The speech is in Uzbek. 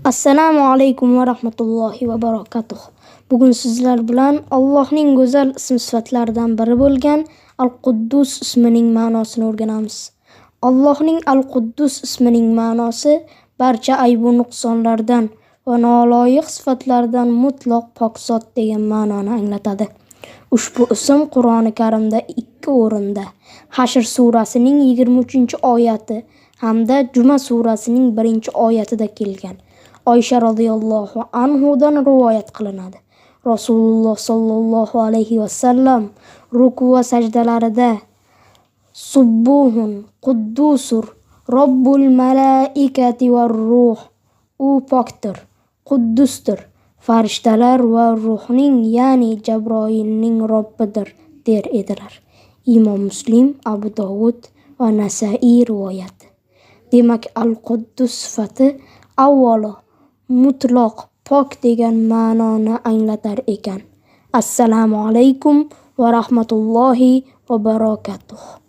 Assalomu alaykum va rahmatullohi va barakatuh. Bugun sizlar bilan Allohning go'zal ism-sifatlaridan biri bo'lgan Al-Quddus ismining ma'nosini o'rganamiz. Allohning Al-Quddus ismining ma'nosi barcha ayb va nuqsonlardan va noloyiq sifatlardan mutlaq pok zot degan ma'noni anglatadi. Ushbu ism Qur'oni Karimda ikki o'rinda, Hashr surasining 23-oyati hamda Juma surasining 1-oyatida kelgan. Oysha roziyallohu anhudan rivoyat qilinadi. Rasululloh sollallohu alayhi vasallam ruku va sajdalarida Subbuhun Quddusur Robbul malaikati var ruh. U pokdir, quddusdir, farishtalar va ruhning, ya'ni Jabroilning Robbidir, der edilar. Imom Muslim, Abu Dovud va Nasaiy rivoyati. Demak, Al-Quddus sifati avvalo mutlaq pok degan ma'noni anglatar ekan. Assalomu alaykum va rahmatullohi va barakatuh.